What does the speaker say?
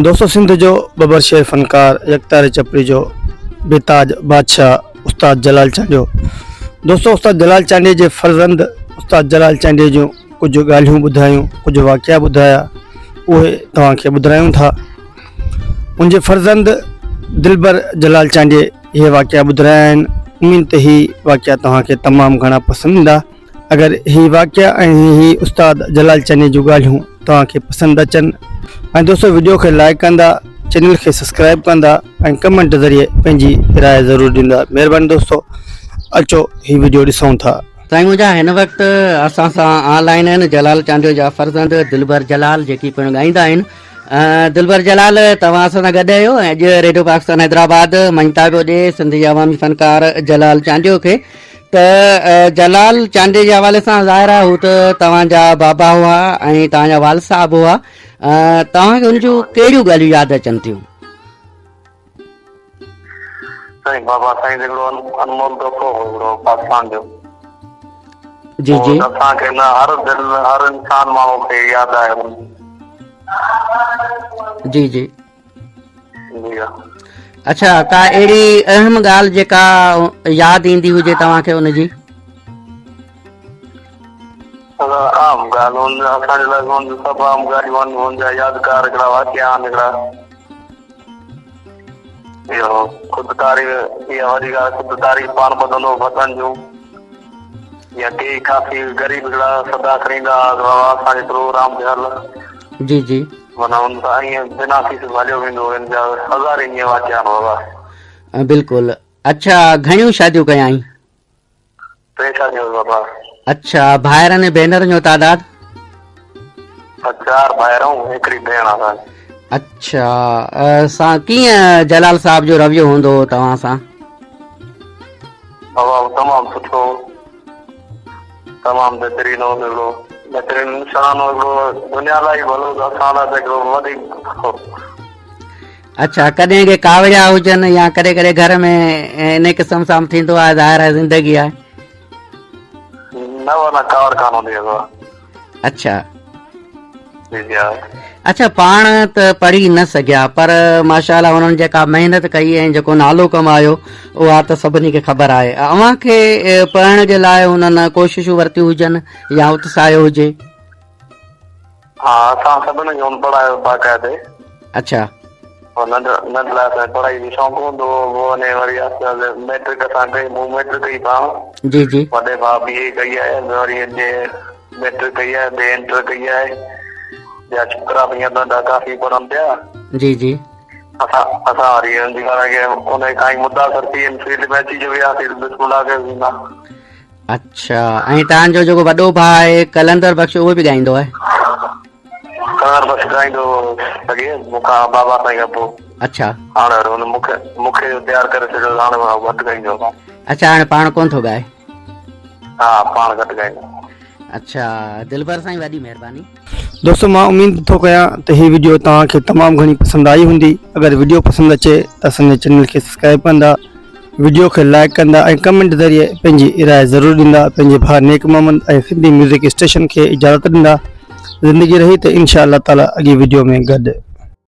دوستو سنڌ جو ببر شير فنڪار يڪتاري چپڙي جو بي تاج بادشاهه استاد جلال چانڊيو دوستو استاد جلال چانڊيي جي فرزند استاد جلال چانڊيي جون ڪجهه ڳالهيون ٻڌايون ڪجهه واقعا ٻڌايا اهي توهان کي ٻڌرايون ٿا ان جي فرزند دلبر جلال چانڊيي اهي واقعا ٻڌرايا آهن اميد ته هي واقعا توهان کي تمام گهڻا پسند ايندا اگر هي واقعا ۽ هي استاد جلال چانڊيي جون ڳالهيون توهان کي پسند اچن ۽ دوستو وڊيو کي لائڪ ڪندا چينل کي سبسڪرائب ڪندا ۽ ڪمينٽ ذريعي پنهنجي راء ضرور ڏيندا مهرباني دوستو اچو هي وڊيو ڏسون ٿا. سائين منهنجا هن وقت اسان سان آن لائن آهن جلال چانڊيو جا فرزند دلبر جلال جيڪي پڻ ڳائيندا آهن دلبر جلال توهان اسان سان گڏ آهيو ۽ اڄ ريڊيو پاڪستان حيدرآباد مڃتا پيو ڏي سنڌ جي عوامي فنڪار جلال چانڊيو کي ته جلال چانڊيي جي حوالي سان ظاهر آهي هو ته توهان جا بابا هئا ۽ توهان جا والد صاحب هئا توهان کي ان جون ڪهڙيون ڳالهيون ياد اچن ٿيون؟ سائين بابا سائين هڪڙو انمول تحفو هو هڪڙو پاڪستان جو جي جي اسان کي نه هر دل هر انسان ماڻهو کي ياد آهي جي جي جي ها اڇا ڪا اهڙي اهم ڳالهه جيڪا ياد ايندي هجي توهان کي ان جي عام ڳالهه هن اسان جي لاء هن سڀ عام ڳالهيون آهن هن جا يادگار هڪڙا واقعا آهن هڪڙا اهو خود تاريخ اها وڏي ڳالهه خود تاريخ پاڻ ٻڌندو وطن جون يا ڪي ڪافي غريب هڪڙا صدا کڻي ايندا هئا بابا اسان جي پروگرام تي هل جي جي معنيٰ هن سان ائين بنا فيس به هليو ويندو هو هن جا هزارين ائين واقعا آهن بابا. بلڪل اڇا گهڻيون شاديون ڪيائين؟ ٽي شاديون بابا. اڇا ڀائرن ۽ ڀينرن جو تعداد؟ چار ڀائر آهيون هڪڙي ڀيڻ آهي. اڇا سان ڪيئن جلال صاحب جو رويو هوندو هو توهان سان؟ بابا تمام سٺو تمام بهترين هو هڪڙو بهترين انسان هو هڪڙو دنيا لاء ئي ڀلو ته اسان لاء ته هڪڙو وڌيڪ هو. اڇا ڪڏهن ڪي ڪاوڙيا هجن يا ڪڏهن ڪڏهن گهر ۾ انهي قسم سان به ٿيندو آهي ظاهر آهي زندگي آهي. نه نه ڪاوڙ ڪانه هوندي هيس. اڇا. جي جي ها. اڇا پاڻ ته پڙهي نه سگهيا پر ماشاء الله انهن جيڪا محنت ڪئي ۽ جيڪو نالو ڪمايو اها ته سڀني کي خبر آهي اوهان کي پڙهڻ جي لاء انهن ڪوششون ورتيون هجن يا اتساهيو هجي. ها اسان سڀني کي هن پڙهايو باقاعدي. اڇا. پوء ننڍ ننڍ لاء اسان کي پڙهائي جو شوق هوندو هو پوء انهي وري آهستي آهستي ميٽرڪ اسان ڪئي مون ميٽرڪ ڪئي پاڻ. جي جي. وڏي ڀاء بي اي ڪئي آهي ٻيو وري جي ميٽرڪ ڪئي آهي ٻئي انٽر ڪئي آهي ٻيا ڇوڪرا به ائين ننڍا ڪافي پڙهن پيا. جي جي. اسان اسان وري ان جي ڪري انهي کان ئي متاثر ٿي ان فيلڊ ۾ اچي جو وياسين بسم الله ڪيوسين ٿا. اڇا ۽ توهان جو جيڪو وڏو ڀاء آهي قلندر بخش اهو به ڳائيندو آهي؟ قلندر بخش ڳائيندو هو اڳي مون کان بابا سائين کان پوء. اڇا. هاڻي وري هن مون کي مون کي تيار ڪري ڇڏيو هاڻي هو گهٽ ڳائيندو. اڇا هاڻي پاڻ ڪونه ٿو ڳائي. ها پاڻ گهٽ ڳائيندو. اڇا دلبر سائين وڏي مهرباني. دوستو مان اميد ٿو ڪيان ته هي وڊيو توهان کي تمام گهڻي پسند آئي هوندي اگر وڊيو پسند اچي ته اسان جي چينل کي سبسڪرائب ڪندا وڊيو کي لائڪ ڪندا ۽ ڪمينٽ ذريعي پنهنجي راء ضرور ڏيندا پنهنجي ڀاء نيڪ محمد ۽ سنڌي ميوزڪ اسٽيشن کي اجازت ڏيندا زندگي رهي ته انشاء الله تعالي اڳي وڊيو ۾ گڏ.